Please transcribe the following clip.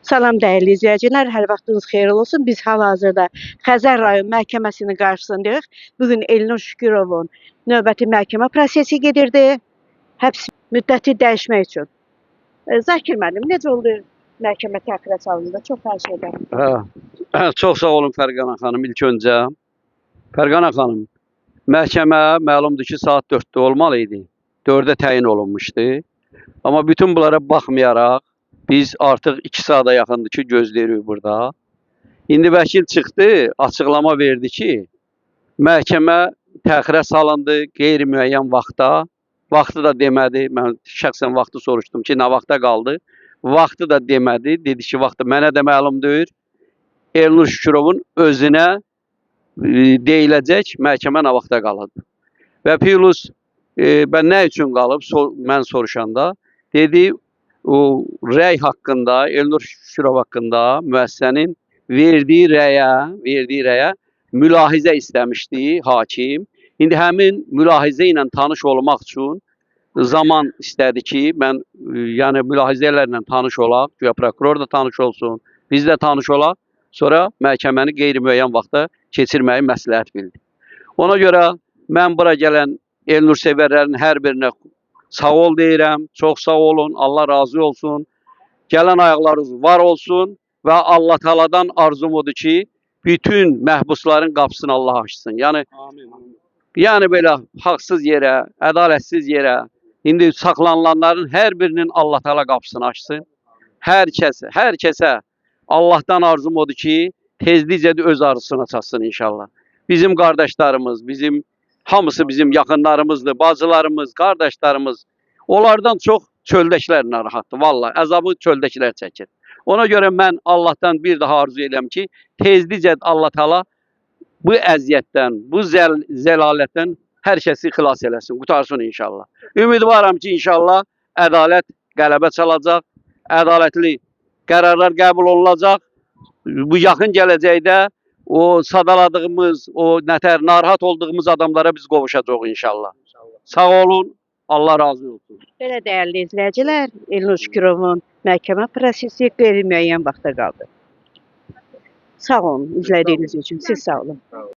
Salam dəyərli izləyicilər, hər vaxtınız xeyir olsun. Biz hal-hazırda Xəzər rayon məhkəməsinin qarşısındayıq. Bu gün Elnur Şükürovun növbəti məhkəmə prosesi gedirdi. Həbs müddəti dəyişmək üçün. Zakir müəllim, necə oldu məhkəmə təxirə salındı? Çox xahiş edirəm. Hə, çox sağ olun Fərqana xanım ilk öncə. Fərqana xanım, məhkəmə məlumdur ki, saat 4-də olmalı idi. 4-ə təyin olunmuşdu. Amma bütün bunlara baxmayaraq biz artıq 2 saata yaxındır ki, gözləyirik burada. İndi vəkil çıxdı, açıqlama verdi ki, məhkəmə təxirə salındı qeyri-müəyyən vaxta. Vaxtı da demədi. Mən şəxsən vaxtı soruşdum ki, nə vaxta qaldı? Vaxtı da demədi. Dedi ki, vaxtı mənə də məlum deyil. Elnur Şükürovun özünə deyiləcək məhkəmə nə vaxta qalıb. Və plus mən nə üçün qalıb mən soruşanda dedi o rəy haqqında, Elnur Şükürov haqqında müəssisənin verdiyi rəyə mülahizə istəmişdi hakim. İndi həmin mülahizə ilə tanış olmaq üçün zaman istədi ki, mən yəni mülahizələrlə tanış olaq, güya prokuror da tanış olsun, biz də tanış olaq. Sonra məhkəməni qeyri-müəyyən vaxta keçirməyi məsləhət bildi. Ona görə mən bura gələn Elnur sevərlərin hər birinə sağ ol deyirəm. Çox sağ olun. Allah razı olsun. Gələn ayaqlarınız var olsun və Allah Taala'dan arzum odur ki, bütün məhbusların qapısını Allah açsın. Yəni Amin. yəni belə haqsız yerə, ədalətsiz yerə indi saxlanılanların hər birinin Allah Taala qapısını açsın. Hər kəsə Allahdan arzum odur ki, tezlikcə də öz arzusuna çatsın inşallah. Bizim qardaşlarımız, bizim hamısı bizim yaxınlarımızdır, bacılarımız, qardaşlarımız. Onlardan çox çöldəkilər narahatdır. Vallahi əzabı çöldəkilər çəkir. Ona görə mən Allahdan bir daha arzu edirəm ki, tezlikcə Allah Taala bu əziyyətdən, bu zəlalətdən hər kəsi xilas eləsin, qutarsın inşallah. Ümidvaram ki, inşallah ədalət qələbə çalacaq, ədalətli qərarlar qəbul olunacaq. Bu yaxın gələcəkdə o sadaladığımız, o nətər narahat olduğumuz adamlara biz qovuşacağıq inşallah. Sağ olun, Allah razı olsun. Belə dəyərli izləyicilər, Elnur Şükürovun məhkəmə prosesi qeyri-müəyyən vaxta qaldı. Sağ olun izlədiyiniz üçün. Siz sağ olun. Sağ olun.